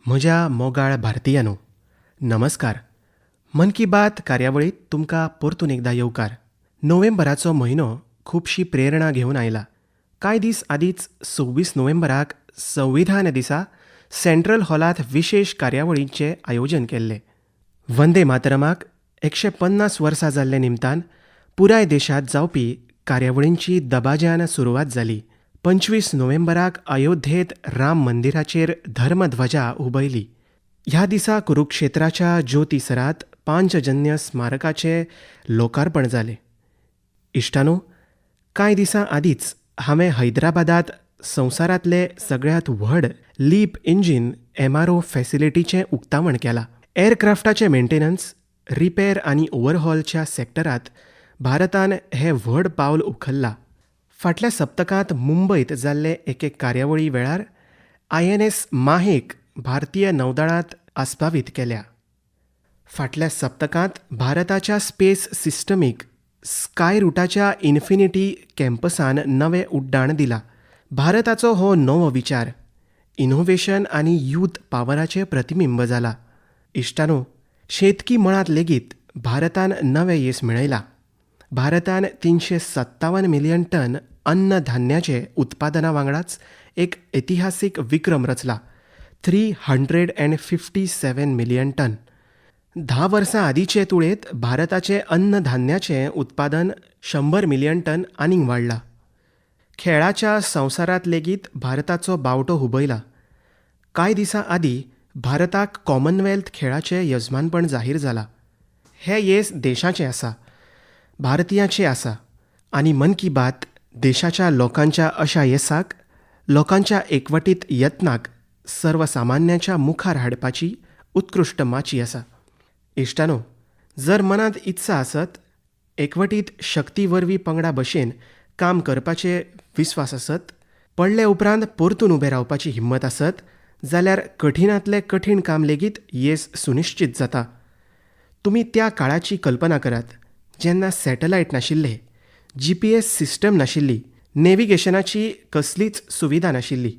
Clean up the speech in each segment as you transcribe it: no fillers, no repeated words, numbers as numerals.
म्हज्या मोगाळ भारतीयांनो, नमस्कार. मन की बात कार्यावळींत तुमकां परतून एकदां येवकार. नोव्हेंबराचो म्हयनो खुबशी प्रेरणा घेवन आयला. कांय दीस आदींच 26 नोव्हेंबराक संविधान दिसा सेंट्रल हॉलांत विशेश कार्यावळींचें आयोजन केल्लें. वंदे मातरमाक 150 वर्सां जाल्ले निमतान पुराय देशांत जावपी कार्यावळींची दबाज्यान सुरवात जाली. 25 नोव्हेंबराक अयोध्येंत राम मंदिराचेर धर्मध्वजा हुबयली. ह्या दिसा कुरुक्षेत्राच्या ज्योतिसरात पांचजन्य स्मारकाचें लोकार्पण जालें. इश्टानो, कांय दिसां आदींच हांवें हैदराबादांत संवसारांतले सगळ्यांत व्हड लीप इंजीन एमआरओ फॅसिलिटीचें उक्तावण केलां. एअरक्राफ्टाचें मेंटेनन्स, रिपेर आनी ओव्हरहॉलच्या सेक्टरांत भारतान हें व्हड पावल उखल्लां. फाटल्या सप्तकांत मुंबयत जाल्ले एके कार्यावळी वेळार आयएनएस माहेक भारतीय नौदळांत आस्पावीत केल्या. फाटल्या सप्तकांत भारताच्या स्पेस सिस्टमीक स्काय रुटाच्या इन्फिनिटी कॅम्पसान नवें उड्डाण दिलां. भारताचो हो नवो विचार, इनोव्हेशन आनी यूथ पावराचें प्रतिबिंब जाला. इश्टानो, शेतकी मळांत लेगीत भारतान नवें येस मेळयलां. भारतान 357 मिलियन टन अन्न धान्याचे उत्पादना वांगडाच एक इतिहासीक विक्रम रचला, 357 मिलियन टन. 10 वर्सां आदींचे तुळेंत भारताचें अन्न धान्याचें उत्पादन 100 मिलियन टन आनीक वाडलां. खेळाच्या संवसारांत लेगीत भारताचो बावटो हुबयला. कांय दिसां आदीं भारताक कॉमनवेल्थ खेळाचें यजमानपण जाहीर जालां. हें येस देशाचें आसा, भारतीयांचें आसा आनी मन की बात देशाच्या लोकांच्या अशा येसाक, लोकांच्या एकवटीत यत्नाक सर्वसामान्यांच्या मुखार हाडपाची उत्कृश्ट माची आसा. इश्टानो, जर मनांत इत्सा आसत, एकवटीत शक्ती वरवीं पंगडा भशेन काम करपाचे विस्वास आसत, पडले उपरांत परतून उबें रावपाची हिंमत आसत जाल्यार कठिणांतलें कठीण काम लेगीत येस सुनिश्चीत जाता. तुमी त्या काळाची कल्पना करात जेन्ना सॅटलायट नाशिल्ले, जीपीएस सिस्टम नाशिल्ली, नेव्हिगेशनाची कसलीच सुविधा नाशिल्ली,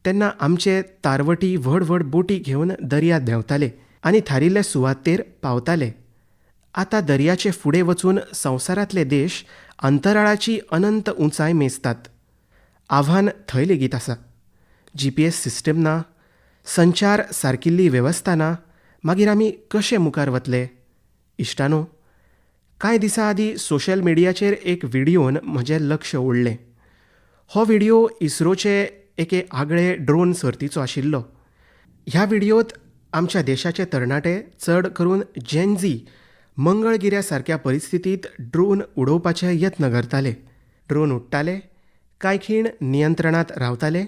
तेन्ना आमचे तारवटी व्हड व्हड बोटी घेवन दर्यांत देंवताले आनी थारिल्ले सुवातेर पावताले. आतां दर्याचे फुडें वचून संवसारांतले देश अंतराळाची अनंत उंचाय मेजतात. आव्हान थंय लेगीत आसा. जीपीएस सिस्टम ना, संचार सारकिल्ली वेवस्था ना, मागीर आमी कशे मुखार वतले? इश्टानो, कांय दिसां आदीं सोशल मिडियाचेर एक व्हिडियोन म्हजें लक्ष ओडलें. हो व्हिडियो इस्रोचे एके आगळे ड्रोन सर्तीचो आशिल्लो. ह्या व्हिडियोंत आमच्या देशाचे तरणाटे, चड करून जेनझी, मंगळगिऱ्या सारक्या परिस्थितींत ड्रोन उडोवपाचे यत्न करताले. ड्रोन उडटाले, कांय खीण नियंत्रणांत रावताले,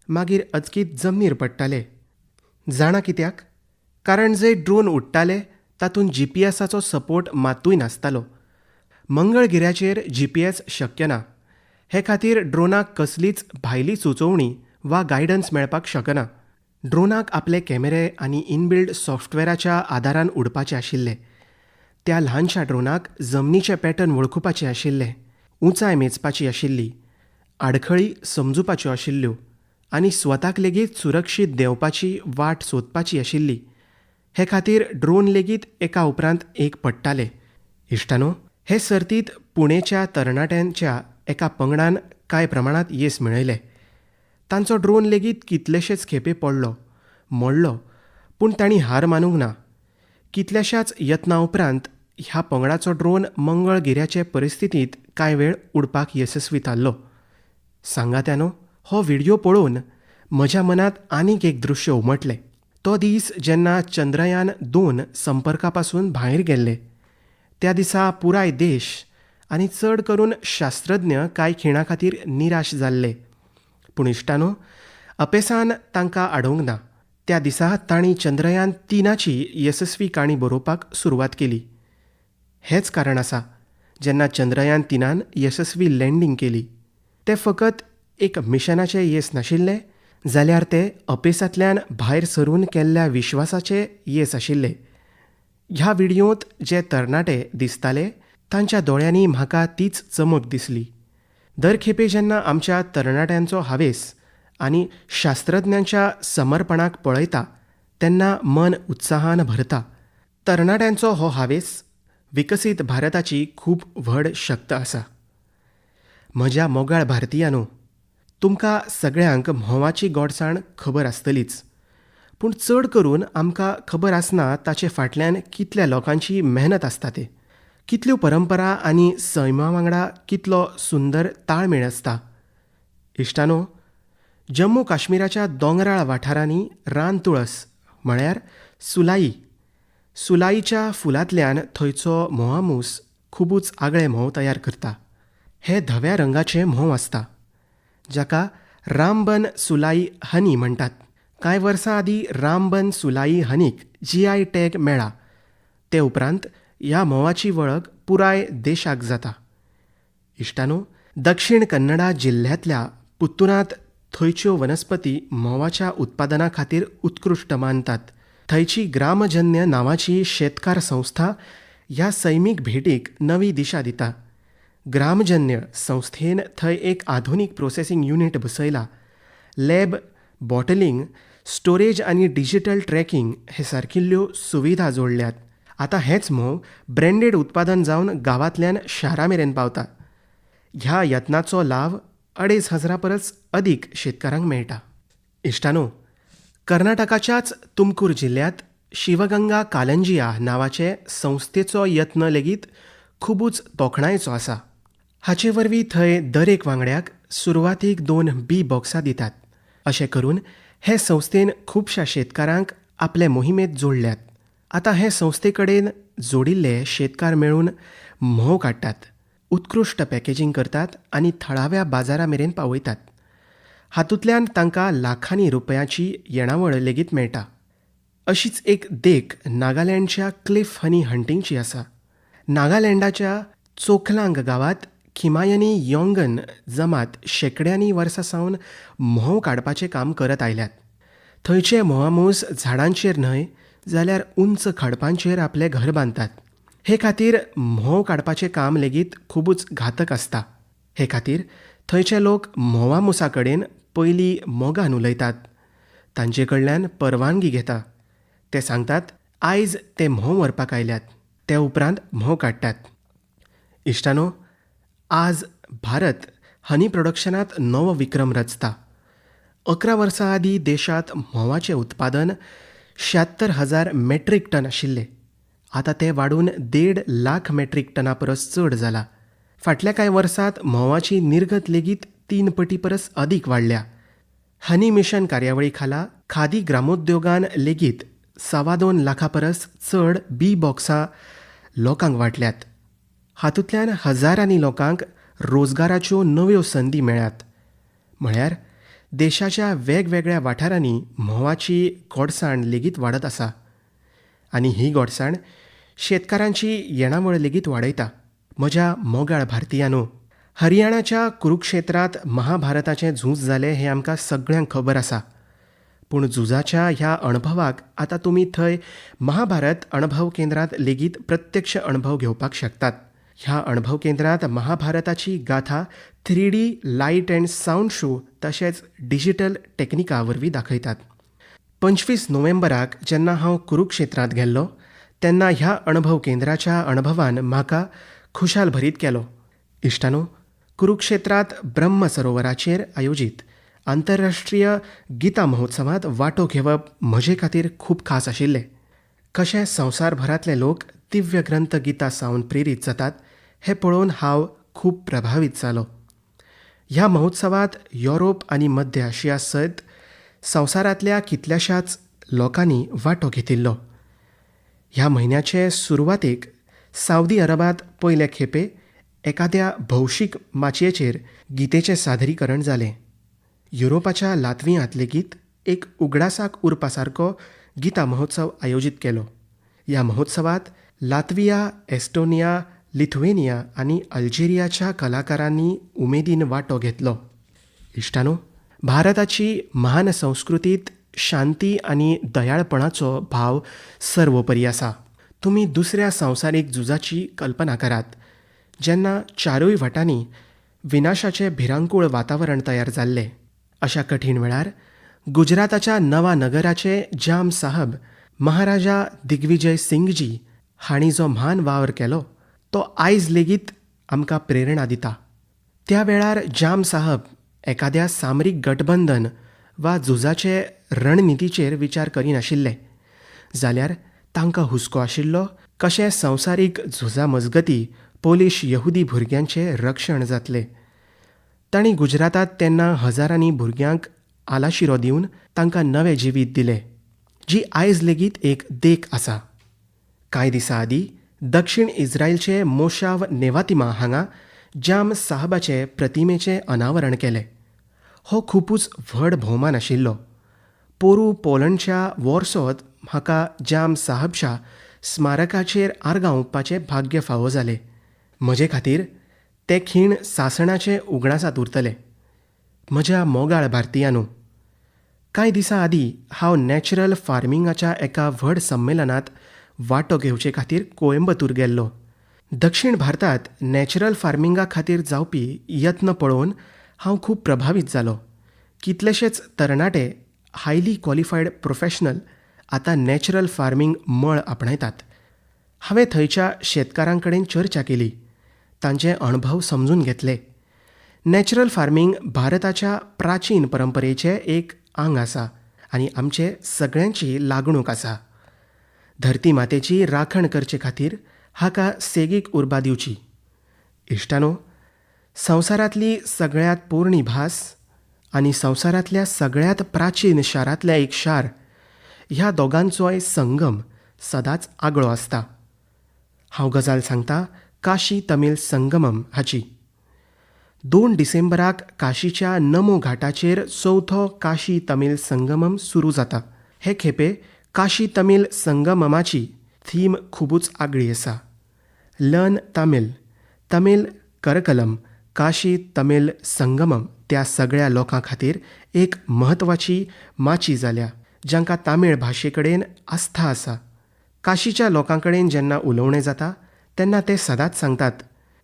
मागीर अचकीत जमनीर पडटाले. जाणा कित्याक? कारण जे ड्रोन उडटाले तातूंत जीपीएसाचो सपोर्ट मात्तूय नासतालो. मंगळगिऱ्याचेर जीपीएस शक्य ना, हे खातीर ड्रोनाक कसलीच भायली सुचोवणी वा गायडन्स मेळपाक शकना. ड्रोनाक आपले कॅमेरे आनी इनबिल्ड सॉफ्टवॅराच्या आदारान उडपाचे आशिल्ले. त्या ल्हानशा ड्रोनाक जमनीचे पॅटर्न वळखुपाचे आशिल्ले, उंचाय मेजपाची आशिल्ली, आडखळी समजुपाच्यो आशिल्ल्यो आनी स्वताक लेगीत सुरक्षीत देंवपाची वाट सोदपाची आशिल्ली. हे खातीर ड्रोन लेगीत एका उपरांत एक पडटाले. इश्टानो, हे सर्तींत पुणेच्या तरणाट्यांच्या एका पंगडान कांय प्रमाणांत येस मेळयलें. तांचो ड्रोन लेगीत कितलेशेच खेपे पडलो, मोडलो, पूण तांणी हार मानूंक ना. कितल्याशाच यत्नां उपरांत ह्या पंगडाचो ड्रोन मंगळगिऱ्याचे परिस्थितींत कांय वेळ उडपाक येसस्वी थारलो. सांगात्यानो, हो व्हिडियो पळोवन म्हज्या मनांत आनीक एक दृश्य उमटलें. तो दीस जेन्ना चंद्रयान 2 संपर्कापासून भायर गेल्ले, त्या दिसा पुराय देश आनी चड करून शास्त्रज्ञ कांय खिणा खातीर निराश जाल्ले. पूण इश्टानो, अपेसान तांकां आडोवंक ना. त्या दिसा तांणी चंद्रयान 3ची येसस्वी काणी बरोवपाक सुरवात केली. हेंच कारण आसा जेन्ना चंद्रयान 3 येसस्वी लँडींग केली, तें फकत एक मिशनाचें येस नाशिल्लें, जाल्यार तें अपेसांतल्यान भायर सरून केल्ल्या विश्वासाचें येस आशिल्लें. ह्या व्हिडियोंत जे तरणाटे दिसताले तांच्या दोळ्यांनी म्हाका तीच चमक दिसली. दर खेपे जेन्ना आमच्या तरणाट्यांचो हावेस आनी शास्त्रज्ञांच्या समर्पणाक पळयता तेन्ना मन उत्साहान भरता. तरणाट्यांचो हो हावेस विकसीत भारताची खूब व्हड शक्त आसा. म्हज्या मोगाळ भारतीयांनो, तुमकां सगळ्यांक म्होंवाची गोडसाण खबर आसतलीच, पूण चड करून आमकां खबर आसना ताचे फाटल्यान कितल्या लोकांची मेहनत आसता ते, कितल्यो परंपरा आनी सैमा वांगडा कितलो सुंदर ताळमेळ आसता. इश्टानो, जम्मू काश्मीराच्या दोंगराळ वाठारांनी रान तुळस म्हळ्यार सुलाई, सुलाईच्या फुलांतल्यान थंयचो म्होंवामूस खुबूच आगळें म्होंव तयार करता. हे धव्या रंगाचें म्होंव आसता जाका रामबन सुलाई हनी म्हणटात. कांय वर्सां आदीं रामबन सुलाई हनीक जीआय टॅग मेळ्ळा. ते उपरांत ह्या म्होंवाची वळख पुराय देशाक जाता. इश्टानो, दक्षिण कन्नडा जिल्ल्यांतल्या पुत्तुरांत थंयच्यो वनस्पती म्होंवाच्या उत्पादना खातीर उत्कृश्ट मानतात. थंयची ग्रामजन्य नांवाची शेतकार संस्था ह्या सैमीक भेटीक नवी दिशा दिता. ग्रामजन्य संस्थेन थंय एक आधुनीक प्रोसेसिंग युनीट बसयला. लॅब, बॉटलिंग, स्टोरेज आनी डिजिटल ट्रॅकिंग हे सारकिल्ल्यो सुविधा जोडल्यात. आतां हेंच म्होंव ब्रँडेड उत्पादन जावन गांवांतल्यान शारा मेरेन पावता. ह्या यत्नाचो लाव 2500 परस अदीक शेतकारांक मेळटा. इश्टानो, कर्नाटकाच्याच तुमकूर जिल्ल्यांत शिवगंगा कालंजिया नांवाचे संस्थेचो यत्न लेगीत खुबूच तोखणायेचो आसा. हाचे वरवीं थंय दरेक वांगड्याक सुरवातीक 2 बी बॉक्सां दितात. अशें करून हे संस्थेन खुबश्या शेतकारांक आपले मोहिमेंत जोडल्यात. आतां हे संस्थे कडेन जोडिल्ले शेतकार मेळून म्होंव काडटात, उत्कृश्ट पॅकेजींग करतात आनी थळाव्या बाजारा मेरेन पावयतात. हातूंतल्यान तांकां लाखांनी रुपयांची येणावळ लेगीत मेळटा. अशीच एक देख नागालँडच्या क्लिफ हनी हंटिंगची आसा. नागालँडाच्या चोखलांग गांवांत खिमायनी योंगन जमात शेंकड्यांनी वर्सां सावन म्होंव काडपाचें काम करत आयल्यात. थंयचे म्होंवामूस झाडांचेर न्हय जाल्यार उंच खडपांचेर आपलें घर बांदतात. हे खातीर म्होंव काडपाचें काम लेगीत खुबूच घातक आसता. हे खातीर थंयचे लोक म्होंवामुसा कडेन पयलीं मोगान उलयतात, तांचे कडल्यान परवानगी घेता. ते सांगतात आयज ते म्होंव व्हरपाक आयल्यात, ते उपरांत म्होंव काडटात. इश्टानो, आज भारत हनी प्रोडक्शनांत नवो विक्रम रचता. 11 वर्सां आदीं देशांत म्होंवाचें उत्पादन 76,000 मेट्रीक टन आशिल्लें. आतां तें वाडून 1.5 लाख मेट्रीक टना परस चड जाला. फाटल्या कांय वर्सांत म्होंवाची निर्गत लेगीत 3 पटी परस अदीक वाडल्या. हनी मिशन कार्यावळी खाला खादी ग्रामोद्योगान लेगीत 2.25 लाखां परस चड बी बॉक्सां लोकांक वांटल्यात. हातूंतल्यान हजारांनी लोकांक रोजगाराच्यो नव्यो संदी मेळ्ळ्यात. म्हळ्यार देशाच्या वेगवेगळ्या वाठारांनी म्होंवाची गोडसाण लेगीत वाडत आसा आनी ही गोडसाण शेतकारांची येणावळ लेगीत वाडयता. म्हज्या मोगाळ भारतीयांनो, हरियाणाच्या कुरुक्षेत्रांत महाभारताचें झूज जालें हें आमकां सगळ्यांक खबर आसा. पूण झुजाच्या ह्या अणभवाक आतां तुमी थंय महाभारत अणभव केंद्रांत लेगीत प्रत्यक्ष अणभव घेवपाक शकतात. ह्या अणभव केंद्रांत महाभारताची गाथा 3D light and sound show तशेंच डिजिटल टेक्निका वरवीं दाखयतात. 25 नोव्हेंबराक जेन्ना हांव कुरुक्षेत्रांत गेल्लो तेन्ना ह्या अणभव केंद्राच्या अणभवान म्हाका खुशाल भरीत केलो. इश्टानो, कुरुक्षेत्रांत ब्रह्म सरोवराचेर आयोजीत आंतरराष्ट्रीय गीता महोत्सवांत वांटो घेवप म्हजे खातीर खूब खास आशिल्लें. कशें संवसारभरांतले लोक दिव्य ग्रंथ गीता सावन प्रेरीत जातात हें पळोवन हांव खूब प्रभावीत जालो. ह्या महोत्सवांत युरोप आनी मध्य आशिया सयत संवसारांतल्या कितल्याशाच लोकांनी वांटो घेतिल्लो. ह्या म्हयन्याचे सुरवातेक सावदी अरबांत पयले खेपे एकाद्या भौशीक माचयेचेर गीतेचें सादरीकरण जालें. युरोपाच्या लातवियांत लेगीत एक उगडासाक उरपा सारको गीता महोत्सव आयोजीत केलो. ह्या महोत्सवात लातविया, एस्टोनिया, लिथुएनिया आनी अल्जेरियाच्या कलाकारांनी उमेदीन वांटो घेतलो. इश्टानो, भारताची महान संस्कृतींत शांती आनी दयाळपणाचो भाव सर्वोपरी आसा. तुमी दुसऱ्या संवसारीक झुजाची कल्पना करात, जेन्ना चारूय वाटांनी विनाशाचें भिरांकूळ वातावरण तयार जाल्लें. अशा कठीण वेळार गुजराताच्या नवा नगराचे जाम साहब महाराजा दिग्विजय सिंगजी हांणी जो म्हान वावर केलो तो आयज लेगीत आमकां प्रेरणा दिता. त्या वेळार जाम साहब एकाद्या सामरीक गटबंधन वा झुजाचे रणनितीचेर विचार करिनाशिल्ले, जाल्यार तांकां हुस्को आशिल्लो कशें संवसारीक झुजा मजगती पोलिश यहुदी भुरग्यांचें रक्षण जातलें. तांणी गुजरातांत तेन्ना हजारांनी भुरग्यांक आलाशिरो दिवन तांकां नवें जिवीत दिलें, जी आयज लेगीत एक देख आसा. कांय दिसां आदीं दक्षिण इस्रायलचे मोशाव नेवातिमा हांगा जाम साहबाचे प्रतिमेचें अनावरण केलें. हो खुबूच व्हड भोवमान आशिल्लो. पोरूं पोलंडच्या वॉर्सोत म्हाका जाम साहबच्या स्मारकाचेर आर्गां ओंपपाचें भाग्य फावो जालें. म्हजे खातीर ते खीण सासणाचे उगडासांत उरतले. म्हज्या मोगाळ भारतीयांनो, कांय दिसां आदीं हांव नॅचरल फार्मिंगाच्या एका व्हड संमेलनांत वांटो घेवचे खातीर कोयंबतूर गेल्लो. दक्षिण भारतांत नॅचरल फार्मिंगा खातीर जावपी यत्न पळोवन हांव खूब प्रभावीत जालो. कितलेशेच तरणाटे हायली क्वॉलिफायड प्रोफेशनल आतां नॅचरल फार्मींग मळ आपणायतात. हांवें थंयच्या शेतकारां कडेन चर्चा केली, तांचे अणभव समजून घेतले. नॅचरल फार्मींग भारताच्या प्राचीन परंपरेचें एक आंग आसा आनी आमचे सगळ्यांची लागणूक आसा. धरती मातेची राखण करचे खातीर हाका सेगीक उर्बा दिवची. इश्टानो, संवसारांतली सगळ्यांत पोरणी भास आनी संवसारांतल्या सगळ्यांत प्राचीन शारांतलें एक शार ह्या दोगांचोय संगम सदांच आगळो आसता. हांव गजाल सांगता काशी तमीळ संगमम हाची. 2 डिसेंबराक काशीच्या नमो घाटाचेर चवथो काशी तमीळ संगमम सुरू जाता. हे खेपे काशी तमीळ संगममाची थीम खुबूच आगळी आसा. लर्न तमीळ, तमीळ करकलम काशी तमीळ संगमम त्या सगळ्या लोकां खातीर एक म्हत्वाची माची जाल्या जांकां तामीळ भाशे कडेन आस्था आसा. काशीच्या लोकां कडेन जेन्ना उलोवणें जाता तेन्ना ते सदांच सांगतात,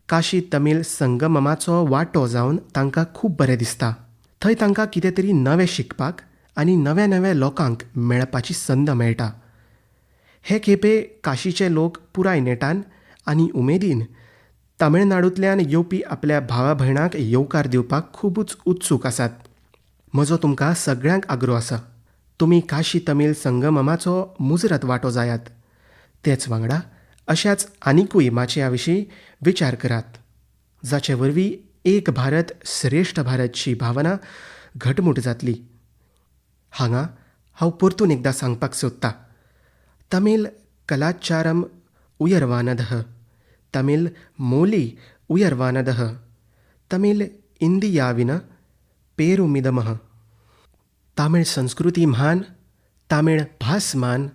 काशी तमीळ संगममाचो वांटो जावन तांकां खूब बरें दिसता. थंय तांकां कितें तरी नवें शिकपाक आनी नव्या नव्या लोकांक मेळपाची संद मेळटा. हे खेपे काशीचे लोक पुराय नेटान आनी उमेदीन तमिळनाडूंतल्यान येवपी आपल्या भावा भयणांक येवकार दिवपाक खुबूच उत्सूक आसात. म्हजो तुमकां सगळ्यांक आग्रो आसा, तुमी काशी तमीळ संगममाचो मुजरत वांटो जायात. तेच वांगडा अशाच आनिकूय माचया विशीं विचार करात, जाचे वरवीं एक भारत श्रेश्ठ भारतची भावना घटमूट जातली. हांगा हांव परतून एकदां सांगपाक सोदता, तमीळ कलाचारम उयरवानदह, तमीळ मोली उयरवानदह, तमीळ इंदियाविन पेरुमिदमह. तामीळ संस्कृती म्हान, तामीळ भास मान,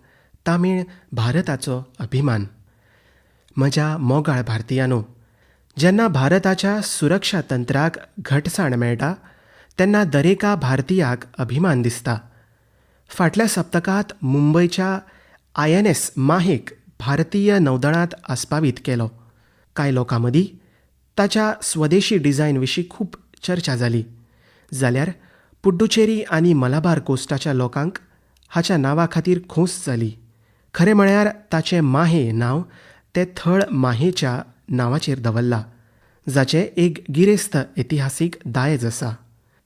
तामीळ भारताचो अभिमान. म्हज्या मोगाळ भारतीयांनो, जेन्ना भारताच्या सुरक्षा तंत्राक घटसाण मेळटा तेन्ना दरेका भारतीयाक अभिमान दिसता. फाटल्या सप्तकांत मुंबयच्या INS माहेक भारतीय नौदळांत आस्पावीत केलो. कांय लोकां मदीं ताच्या स्वदेशी डिझायन विशीं खूब चर्चा जाली, जाल्यार पुडुचेरी आनी मलाबार कोस्टाच्या लोकांक हाच्या नांवा खातीर खोस जाली. खरें म्हळ्यार ताचें माहे नांव तें थळ माहेच्या नांवाचेर दवरलां, जाचें एक गिरेस्त इतिहासीक दायज आसा.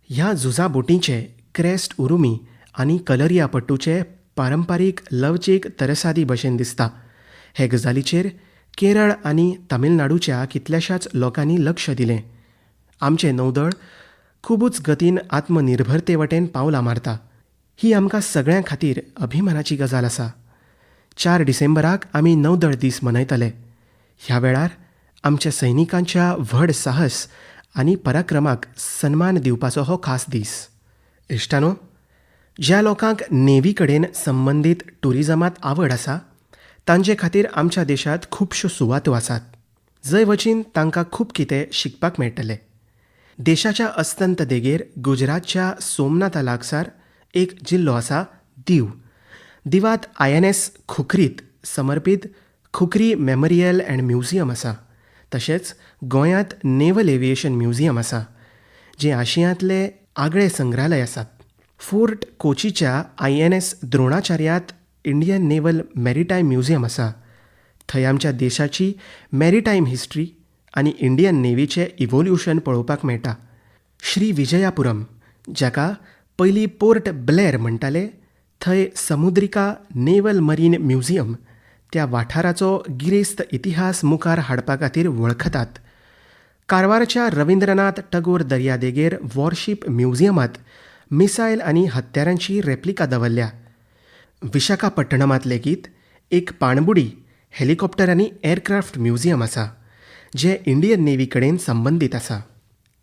ह्या झुजा बोटींचे क्रेस्ट उरुमी आनी कलरिया पट्टूचे पारंपारीक लवचीक तरसादी भशेन दिसता. हे गजालीचेर केरळ आनी तमिळनाडूच्या कितल्याशाच लोकांनी लक्ष दिलें. आमचें नौदळ खुबूच गतीन आत्मनिर्भरते वटेन पावलां मारता, ही आमकां सगळ्यां खातीर अभिमानाची गजाल आसा. 4 डिसेंबराक आमी नौदळ दीस मनयतले. ह्या वेळार आमच्या सैनिकांच्या व्हड साहस आनी पराक्रमाक सन्मान दिवपाचो हो खास दीस. इश्टानो, ज्या लोकांक नेव्ही कडेन संबंदीत ट्युरिजमांत आवड आसा तांचे खातीर आमच्या देशांत खुबश्यो सुवातो आसात, जंय वचीन तांकां खूब कितें शिकपाक मेळटलें. देशाच्या अस्तंत देगेर गुजरातच्या सोमनाथा लागसार एक जिल्लो आसा, दीव. दिवात INS खुकरीत समर्पीत खुकरी मेमोरियल अँड म्युझियम आसा. तशेंच गोंयांत नेव्हल एव्हिएशन म्युझियम आसा, जें आशियांतलें आगळें संग्रहालय आसात. फोर्ट कोचीच्या आयएनएस द्रोणाचार्यांत इंडियन नेव्हल मॅरिटायम म्युझियम आसा. थंय आमच्या देशाची मॅरिटायम हिस्ट्री आनी इंडियन नेव्हीचें इवोल्यूशन पळोवपाक मेळटा. श्री विजयापुरम, जाका पयलीं पोर्ट ब्लेअर म्हणटाले, थंय समुद्रिका नेव्हल मरीन म्युझियम त्या वाठाराचो गिरेस्त इतिहास मुखार हाडपा खातीर वळखतात. कारवारच्या रवींद्रनाथ टगोर दर्यादेगेर वॉरशीप म्युझियमांत मिसायल आनी हत्यारांची रेप्लिका दवरल्या. विशाखापट्टणमांत लेगीत एक पाणबुडी, हेलिकॉप्टर आनी एअरक्राफ्ट म्युझियम आसा, जें इंडियन नेव्ही कडेन संबंदीत आसा.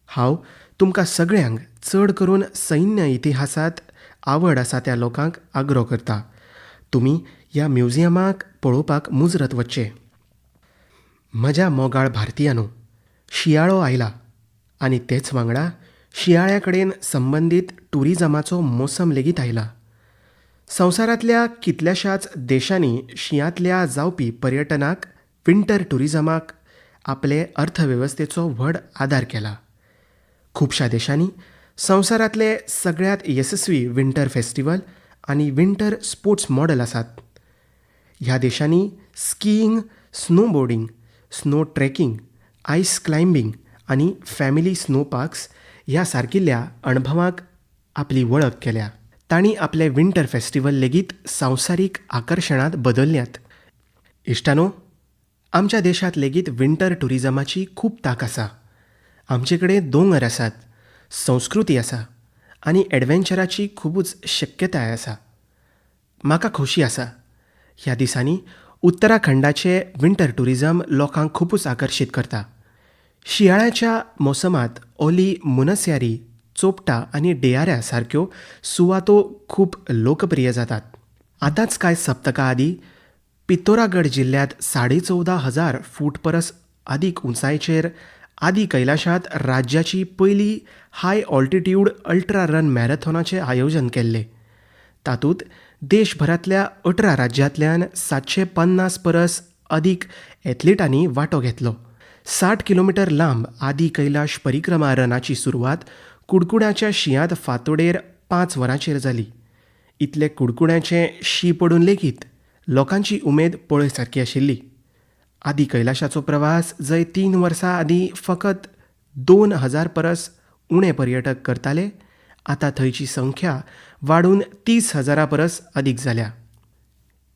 हांव तुमकां सगळ्यांक, चड करून सैन्य इतिहासांत आवड आसा त्या लोकांक आग्रो करता, तुमी ह्या म्युझियमाक पळोवपाक मुजरत वच्चें. म्हज्या मोगाळ भारतीयांनो, शियाळो आयला आनी तेच वांगडा शियाळ्या कडेन संबंदीत टुरिजमाचो मोसम लेगीत आयला. संवसारांतल्या कितल्याशाच देशांनी शियांतल्या जावपी पर्यटनाक, विंटर टुरिजमाक आपले अर्थवेवस्थेचो व्हड आदार केला. खुबश्या देशांनी संवसारांतले सगळ्यांत येसस्वी विंटर फेस्टिवल आनी विंटर स्पोर्ट्स मॉडल आसात. ह्या देशांनी skiing, snowboarding, snow trekking, ice climbing आनी फॅमिली स्नो पार्क्स ह्या सारकिल्ल्या अणभवांक आपली वळख केल्या. तांणी आपले विंटर फेस्टिवल लेगीत संवसारीक आकर्शणांत बदलल्यात. इश्टानो, आमच्या देशांत लेगीत विंटर टुरिजमाची खूब तांक आसा. आमचे कडेन दोंगर आसात, संस्कृती आसा आनी एडवेंचराची खुबूच शक्यताय आसा. म्हाका खोशी आसा, ह्या दिसांनी उत्तराखंडाचे विंटर टुरिजम लोकांक खुबूच आकर्शीत करता. शियाळ्याच्या मोसमांत ओली, मुनस्यारी, चोपटा आनी डेयाऱ्या सारक्यो सुवातो खूब लोकप्रिय जातात. आतांच कांय सप्तकां आदीं पित्तोरागड जिल्ल्यांत 14,500 फूट परस अदीक उंचायेचेर आदी कैलाशांत राज्याची पयली हाय ऑल्टिट्यूड अल्ट्रा रन मॅरेथॉनाचें आयोजन केल्लें. तातूंत देशभरांतल्या 18 राज्यांतल्यान 750 परस अदीक एथलिटांनी वांटो घेतलो. 60 किलोमिटर लांब आदी कैलाश परिक्रमा रनाची सुरवात कुडकुड्याच्या शिंयांत फांतोडेर 5 वरांचेर जाली. इतले कुडकुड्याचें शीं पडून लेगीत लोकांची उमेद पळय सारकी आशिल्ली. आदी कैलाशाचो प्रवास जंय 3 वर्सां आदीं फकत 2000 परस उणे पर्यटक करताले, आतां थंयची संख्या वाडून 30,000 परस अदीक जाल्या.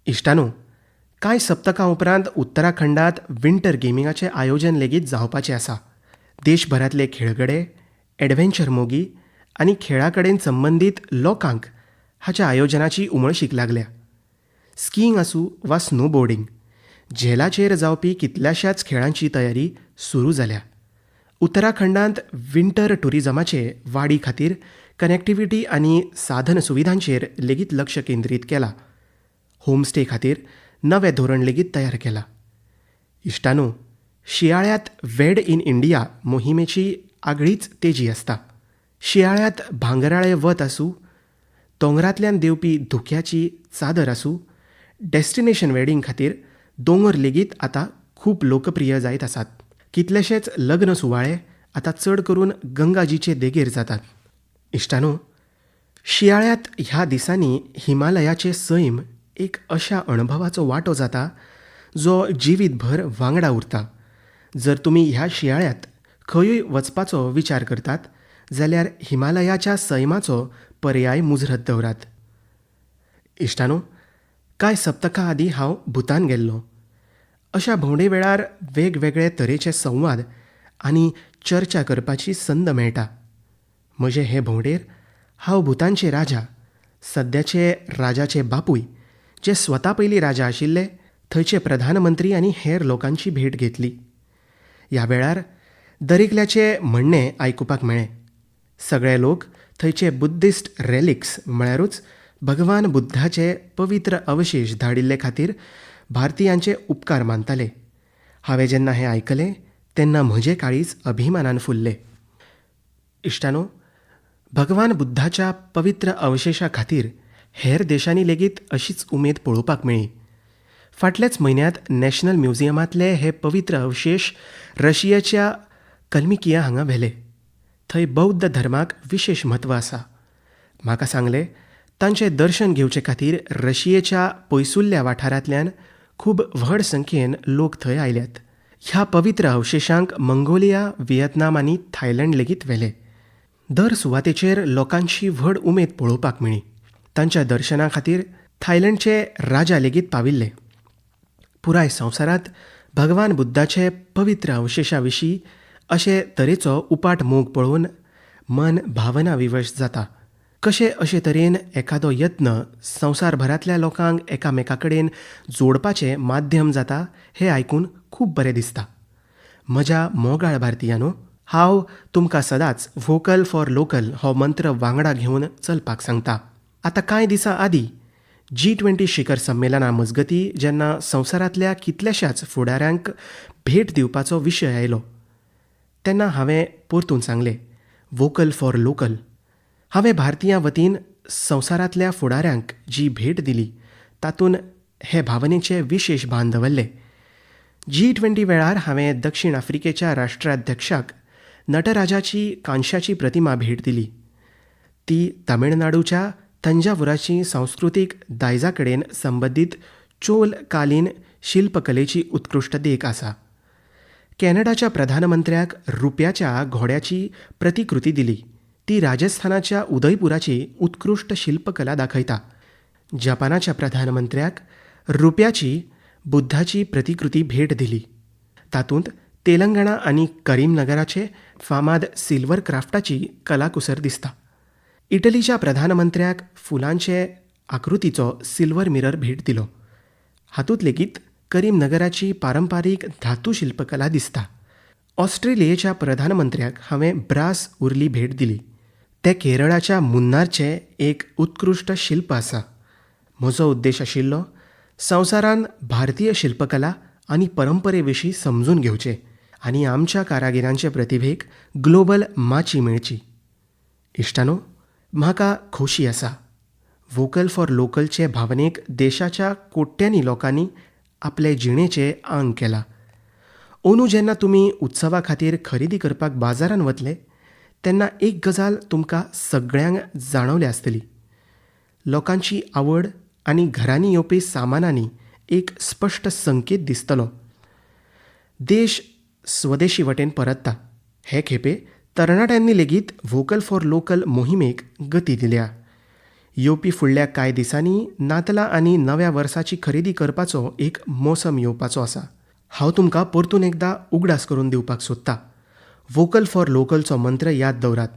इश्टानो, कांय सप्तकां उपरांत उत्तराखंडांत विंटर गेमिंगाचें आयोजन लेगीत जावपाचें आसा. देशभरांतले खेळगडे, एडवेंचर मोगी आनी खेळा कडेन संबंदीत लोकांक हाच्या आयोजनाची उमळशीक लागल्या. स्कीइंग आसूं वा स्नोबोर्डिंग, झेलाचेर जावपी कितल्याशाच खेळांची तयारी सुरू जाल्या. उत्तराखंडांत विंटर टुरिजमाचे वाडी खातीर कनेक्टिव्हिटी आनी साधन सुविधांचेर लेगीत लक्ष केंद्रीत केलां. होमस्टे खातीर नवें धोरण लेगीत तयार केलां. इश्टानो, शियाळ्यांत वेड इन इंडिया मोहिमेची आगळीच तेजी आसता. शियाळ्यांत भांगराळे वत आसूं, दोंगरांतल्यान देंवपी धुक्याची चादर आसूं, डेस्टिनेशन वेडिंग खातीर दोंगर लेगीत आतां खूब लोकप्रिय जायत आसात. कितलेशेच लग्न सुवाळे आतां चड करून गंगाजीचे देगेर जातात. इश्टानो, शियाळ्यांत ह्या दिसांनी हिमालयाचे सैम एक अशा अणभवाचो वांटो जाता जो जिवीतभर वांगडा उरता. जर तुमी ह्या शियाळ्यांत खंयूय वचपाचो विचार करतात जाल्यार हिमालयाच्या सैमाचो पर्याय मुजरत दवरात. इश्टानो, कांय सप्तकां आदीं हांव भूतान गेल्लो. अशा भोंवडे वेळार वेगवेगळे तरेचे संवाद आनी चर्चा करपाची संद मेळटा. म्हजे हे भोंवडेर हांव भूतानचे राजा, सद्याचे राजाचे बापूय जे स्वता पयलीं राजा आशिल्ले, थंयचे प्रधानमंत्री आनी हेर लोकांची भेट घेतली. ह्या वेळार दरेकल्याचें म्हणणें आयकुपाक मेळ्ळें. सगळे लोक थंयचे बुद्धिस्ट रेलिक्स म्हळ्यारूच भगवान बुद्धाचे पवित्र अवशेश धाडिल्ले खातीर भारतीयांचे उपकार मानताले. हांवें जेन्ना हें आयकलें तेन्ना म्हजें काळीज अभिमानान फुल्लें. इश्टानो, भगवान बुद्धाच्या पवित्र अवशेशा खातीर हेर देशांनी लेगीत अशीच उमेद पळोवपाक मेळ्ळी. फाटल्याच म्हयन्यांत नॅशनल म्युझियमांतले हे पवित्र अवशेश रशियेच्या कल्मिकिया हांगा व्हेले. थंय बौद्ध धर्माक विशेश म्हत्व आसा. म्हाका सांगलें, तांचें दर्शन घेवचे खातीर रशियेच्या पयसुल्ल्या वाठारांतल्यान खूब व्हड संख्येन लोक थंय आयल्यात. ह्या पवित्र अवशेशांक मंगोलिया, व्हिएतनाम आनी थायलंड लेगीत व्हेले. दर सुवातेचेर लोकांची व्हड उमेद पळोवपाक मेळ्ळी. तांच्या दर्शना खातीर थायलंडचे राजा लेगीत पाविल्ले. पुराय संवसारांत भगवान बुद्धाचे पवित्र अवशेशा विशीं अशे तरेचो उपाट मोग पळोवन मन भावना विवश जाता. कशे अशे तरेन एखादो यत्न संवसारभरांतल्या लोकांक एकामेका कडेन जोडपाचें माध्यम जाता हें आयकून खूब बरें दिसता. म्हज्या मोगाळ भारतीयांनो, हांव तुमकां सदांच व्होकल फॉर लोकल हो मंत्र वांगडा घेवन चलपाक सांगता. आतां कांय दिसां आदीं G20 शिखर संमेलना मजगतीं जेन्ना संवसारांतल्या कितल्याशाच फुडाऱ्यांक भेट दिवपाचो विशय आयलो तेन्ना हांवें परतून सांगलें, व्होकल फॉर लोकल. हांवें भारतीयां वतीन संवसारांतल्या फुडाऱ्यांक जी भेट दिली तातूंत हे भावनेचें विशेश भान दवरलें. G20 वेळार हांवें दक्षिण आफ्रिकेच्या राष्ट्राध्यक्षाक नटराजाची कांश्याची प्रतिमा भेट दिली. ती तमिळनाडूच्या थंजावुराची सांस्कृतीक दायजा कडेन संबंदीत चोलकालीन शिल्पकलेची उत्कृश्ट देख आसा. कॅनडाच्या प्रधानमंत्र्याक रुप्याच्या घोड्याची प्रतिकृती दिली. ती राजस्थानाच्या उदयपुराची उत्कृश्ट शिल्पकला दाखयता. जपानाच्या प्रधानमंत्र्याक रुप्याची बुद्धाची प्रतिकृती भेट दिली. तातूंत तेलंगणा आनी करीमनगराचे फामाद सिल्वर क्राफ्टाची कलाकुसर दिसता. इटलीच्या प्रधानमंत्र्याक फुलांचे आकृतीचो सिल्वर मिरर भेट दिलो. हातूंत लेगीत करीमनगराची पारंपारीक धातू शिल्पकला दिसता. ऑस्ट्रेलियेच्या प्रधानमंत्र्याक हांवें ब्रास उर्ली भेट दिली. ते केरळाच्या मुन्नारचें एक उत्कृश्ट शिल्प आसा. म्हजो उद्देश आशिल्लो संवसारान भारतीय शिल्पकला आनी परंपरे विशीं समजून घेवचें आनी आमच्या कारागिरांचे प्रतिभेक ग्लोबल माची मेळची. इश्टानो, म्हाका खोशी आसा, व्होकल फॉर लोकलचे भावनेक देशाच्या कोट्यांनी लोकांनी आपले जिणेचें आंग केलां. अंदू जेन्ना तुमी उत्सवा खातीर खरेदी करपाक बाजारांत वतले तेन्ना एक गजाल तुमकां सगळ्यांक जाणवल्या आसतली. लोकांची आवड आनी घरांनी येवपी सामानांनी एक स्पश्ट संकेत दिसतलो. देश स्वदेशी वटेन परतता. हे खेपे तरणाट्यांनी लेगीत व्होकल फॉर लोकल मोहिमेक गती दिल्या. येवपी फुडल्या कांय दिसांनी नातलां आनी नव्या वर्साची खरेदी करपाचो एक मोसम येवपाचो आसा. हांव तुमकां परतून एकदां उगडास करून दिवपाक सोदता, व्होकल फॉर लोकलचो मंत्र याद दवरात.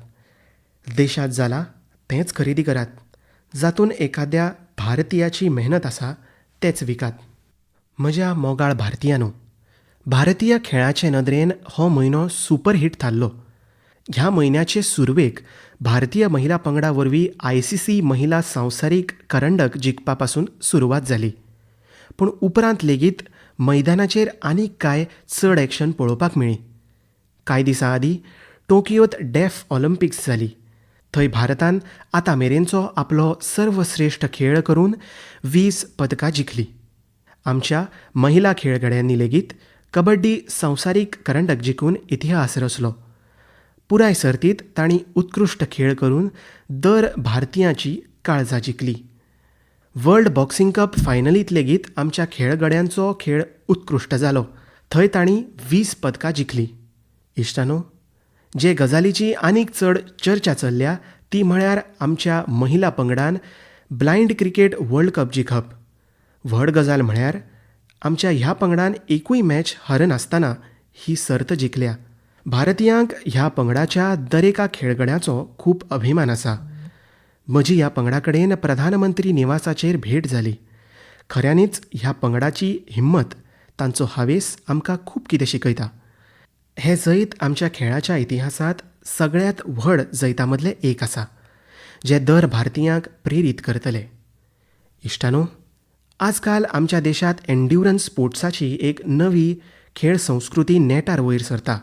देशांत जाला तेंच खरेदी करात, जातून एखाद्या भारतीयाची मेहनत आसा तेच विकात. म्हज्या मोगाळ भारतीयांनो, भारतीय खेळाचे नदरेन हो म्हयनो सुपरहीट थारलो. ह्या म्हयन्याचे सुरवेक भारतीय महिला पंगडा वरवीं ICC महिला संवसारीक करंडक जिखपा पासून सुरवात जाली. पूण उपरांत लेगीत मैदानाचेर आनीक कांय चड एक्शन पळोवपाक मेळ्ळी. कांय दिसां आदीं टोकियोंत डेफ ऑलिम्पिक्स जाली. थंय भारतान आतां मेरेनचो आपलो सर्वश्रेश्ठ खेळ करून 20 पदकां जिखली. आमच्या महिला खेळगड्यांनी लेगीत कबड्डी संवसारीक करंडक जिखून इतिहास रचलो. पुराय सर्तींत तांणी उत्कृश्ट खेळ करून दर भारतीयांची काळजां जिखली. वर्ल्ड बॉक्सिंग कप फायनलींत लेगीत आमच्या खेळगड्यांचो खेळ उत्कृश्ट जालो. थंय तांणी 20 पदकां जिखली. इश्टानो, जे गजालीची आनीक चड चर्चा चल्ल्या ती म्हळ्यार आमच्या महिला पंगडान ब्लायंड क्रिकेट वर्ल्ड कप जिखप. व्हड गजाल म्हळ्यार आमच्या ह्या पंगडान एकूय मॅच हरनासतना ही सर्त जिखल्या. भारतीयांक ह्या पंगडाच्या दरेका खेळगड्याचो खूब अभिमान आसा. म्हजी ह्या पंगडा कडेन प्रधानमंत्री निवासाचेर भेट जाली. खऱ्यांनीच ह्या पंगडाची हिम्मत, तांचो हावेस आमकां खूब कितें शिकयता. हें जैत आमच्या खेळाच्या इतिहासांत सगळ्यांत व्हड जैता मदलें एक आसा, जें दर भारतीयांक प्रेरीत करतलें. इश्टानो, आजकाल आमच्या देशांत एन्ड्युरन्स स्पोर्ट्साची एक नवी खेळ संस्कृती नेटार वयर सरता.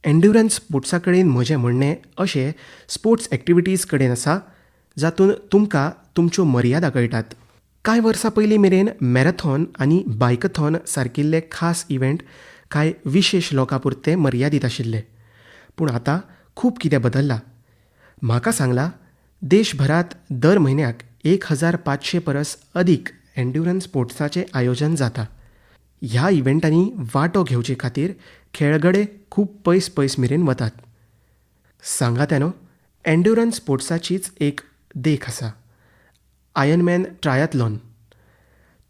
एन्ड्युरन्स स्पोर्ट्सा कडेन म्हजें म्हणणें अशें स्पोर्ट्स एक्टिविटीज कडेन आसा जातूंत तुमकां तुमच्यो मर्यादा कळटात. कांय वर्सां पयलीं मेरेन मॅरेथॉन आनी बायकथॉन सारकिल्ले खास इव्हेंट कांय विशेश लोकां पुरते मर्यादीत आशिल्ले. पूण आतां खूब कितें बदल्लां. म्हाका सांगलां, देशभरांत दर म्हयन्याक 1500 परस अदीक एन्ड्युरन्स स्पोर्ट्साचें आयोजन जाता. ह्या इव्हेंटांनी वांटो घेवचे खातीर खेळगडे खूब पयस पयस मेरेन वतात. सांगात्यानो, एन्ड्युरन्स स्पोर्ट्साचीच एक देख आसा आयर्नमॅन ट्रायथलॉन.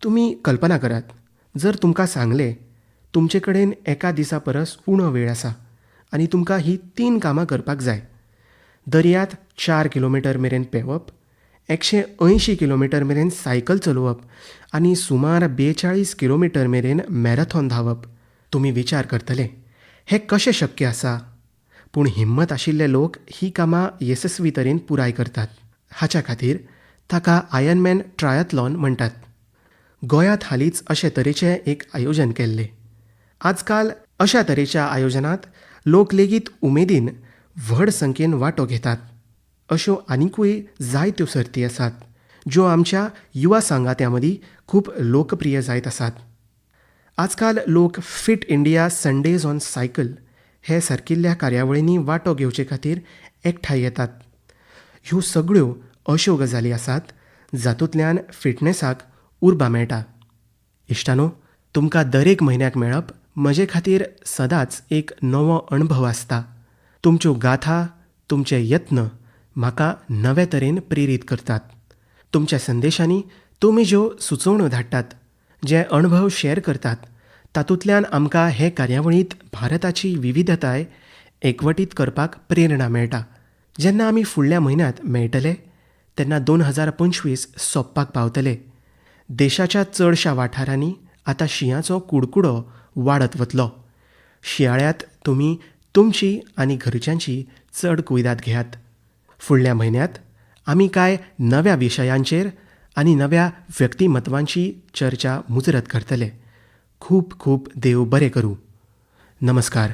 तुमी कल्पना करात, जर तुमकां सांगलें तुमचे कडेन एका दिसा परस उणो वेळ आसा आनी तुमकां ही 3 कामां करपाक जाय. दर्यांत 4 किलोमिटर मेरेन पेंवप, 180 किलोमिटर मेरेन सायकल चलोवप आनी सुमार 42 किलोमिटर मेरेन मॅरेथॉन धांवप. तुमी विचार करतले, हें कशें शक्य आसा? पूण हिम्मत आशिल्ले लोक ही कामां येसस्वी तरेन पुराय करतात. हाच्या खातीर ताका आयर्नमॅन ट्रायथलॉन म्हणटात. गोंयांत हालींच अशे तरेचें एक आयोजन केल्लें. आजकाल अशा तरेच्या आयोजनांत लोक लेगीत उमेदीन व्हड संख्येन वांटो घेतात. अश्यो आनिकूय जायत्यो सर्ती आसात ज्यो आमच्या युवा सांगात्यां मदीं खूब लोकप्रिय जायत आसात. आजकाल लोक fit India Sundays on cycle हे सारकिल्ल्या कार्यावळींनी वांटो घेवचे खातीर एकठांय येतात. ह्यो सगळ्यो अश्यो गजाली आसात जातूंतल्यान फिटनेसाक उर्बा मेळटा. इश्टानो, तुमकां दरेक म्हयन्याक मेळप म्हजे खातीर सदांच एक नवो अणभव आसता. तुमच्यो गाथा, तुमचे यत्न म्हाका नवे तरेन प्रेरीत करतात. तुमच्या संदेशांनी तुमी ज्यो सुचोवण्यो धाडटात, जे अणभव शेअर करतात, तातूंतल्यान आमकां हे कार्यावळींत भारताची विविधताय एकवटीत करपाक प्रेरणा मेळटा. जेन्ना आमी फुडल्या म्हयन्यांत मेळटले तेन्ना 2025 सोंपपाक पावतले. देशाच्या चडशा वाठारांनी आतां शिंयाचो कुडकुडो वाडत वतलो. शिंयाळ्यांत तुमी तुमची आनी घरच्यांची चड कुयदाद घेयात. फुडल्या म्हयन्यांत आमी कांय नव्या विशयांचेर आनी नव्या व्यक्तिमत्वांची चर्चा मुजरत करतले. खूब खूब देव बरें करूं. नमस्कार.